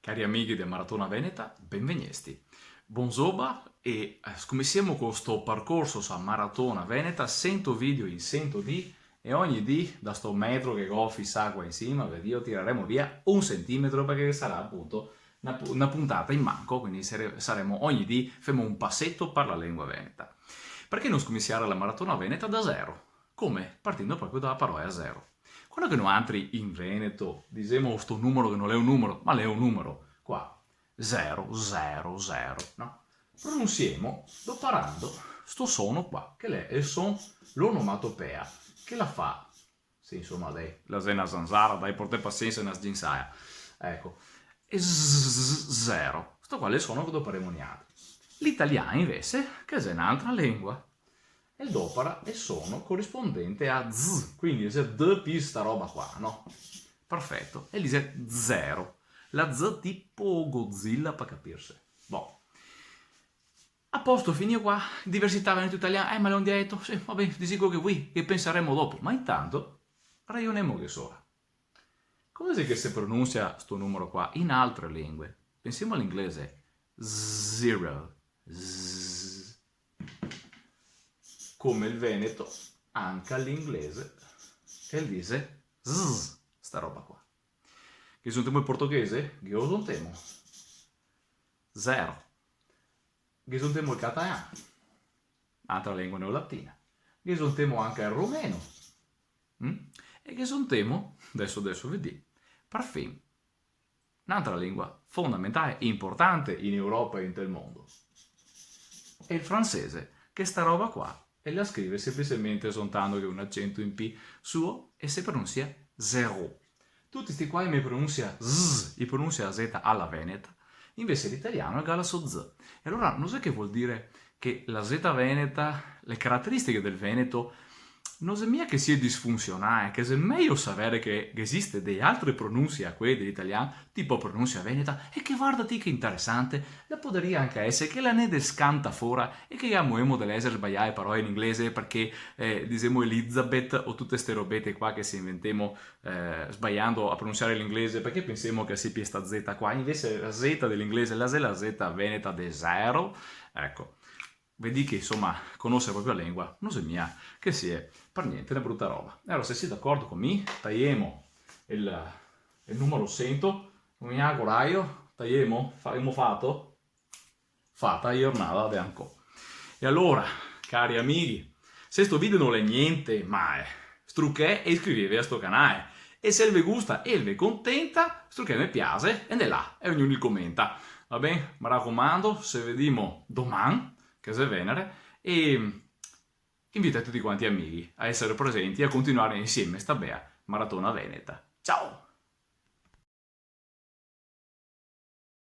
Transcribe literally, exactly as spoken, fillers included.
Cari amighi de Maratona Veneta, benvegnesti. Bonzoba e, eh, scominsiemo co sto parcorso sa Maratona Veneta, sento video in sento dì, e ogni dì da sto metro che go fisà qua in sima, vedì, tiraremo via un centimetro parché sarà apunto na pu-, na puntata in manco, quindi sare-, saremo ogni dì, femo un paseto par la lengua veneta. Parché no scominsiare la Maratona Veneta da zero? Come? Partindo proprio da la parola zero. Quando che noantri in Veneto disemo sto numero che no l'è un numero, ma l'è un numero, qua, zero, zero, zero, no? Pronunsiemo doparando sto sono qua, che l'è el son, l'onomatopea, che la fa, sì, insoma, dai, la xe na zanzara, dai, portè pasiensa, na sginsaia. Eco, e z-, z-, zero. Sto qua l'è el sono che doparemo nialtri. L'italian, invese, che xe n'altra lengua, el dopara el sono corispondente a z, quindi xe d pi sta roba qua, no? Perfeto. E el dixe zero. La z tipo Godzilla, par capirse. Bon. A posto, finìo qua. Diversità veneto-italiana, eh, ma l'è un dialeto. Sì, va ben, dixi quel che vuì, che pensaremo dopo. Ma intanto, rajonemo che sora. Come xe che se pronunsia sto numero qua in altre lengue? Pensiemo a l'inglese. Zero. Z. Come el veneto, anca l'inglese el dixe z, sta roba qua. Ghe zontemo el portoghese? Ghe zontemo. Zero. Ghe zontemo el catalan, altra lengua neolatina. Ghe zontemo anca el rumeno. Mm? E ghe zontemo, deso, deso vedì, parfin n'altra lengua fondamentale, importante in Europa e in tel mondo. Xe el fransese, che sta roba qua el la scrive senplicemente zontandoghe un acento in pi suo e se pronunsia zero. Tuti sti qua i me pronunsia z, i pronunsia la zeta a la veneta, invese l'italian el ga la so z. E alora no xe che vol dire che la zeta veneta, le carateristiche del veneto, no xe mia che sie disfunsionale, che xe mejo savere che, che esiste de altre pronunsie a quee de l'italian, tipo pronunsia veneta, e che varda ti che interesante, la podaria anca esare che la ne descanta fora e che gavemo de lesare sbaiae paroe in inglese parché, eh, disemo Elizabeth o tute ste robete qua che se inventemo, eh, sbaiando a pronunsiare l'inglese, parché pensemo che sia pi sta zeta qua, invese la zeta de l'inglese, la xe la zeta veneta de zero, eco. Vedì che, insoma, conosare proprio la lengua no xe mia che sie par gnente na bruta roba. E alora, se sì d'acordo co mi, taiemo el, el numero sento, no mi auguraio, taiemo, fa-, ghemo fato? Fata la giornada de ancò. E alora, cari amighi, se sto video no l'è gnente mae, struchè e iscriveve a sto canale. E se el ve gusta e el ve contenta, struchè me piaxe e ndè là, e ognuno el comenta. Va ben? Me racomando, se vedimo doman, che xe venere, e invitate tuti quanti i amighi a esare presenti e a continuare insieme sta bea maratona veneta. Ciao!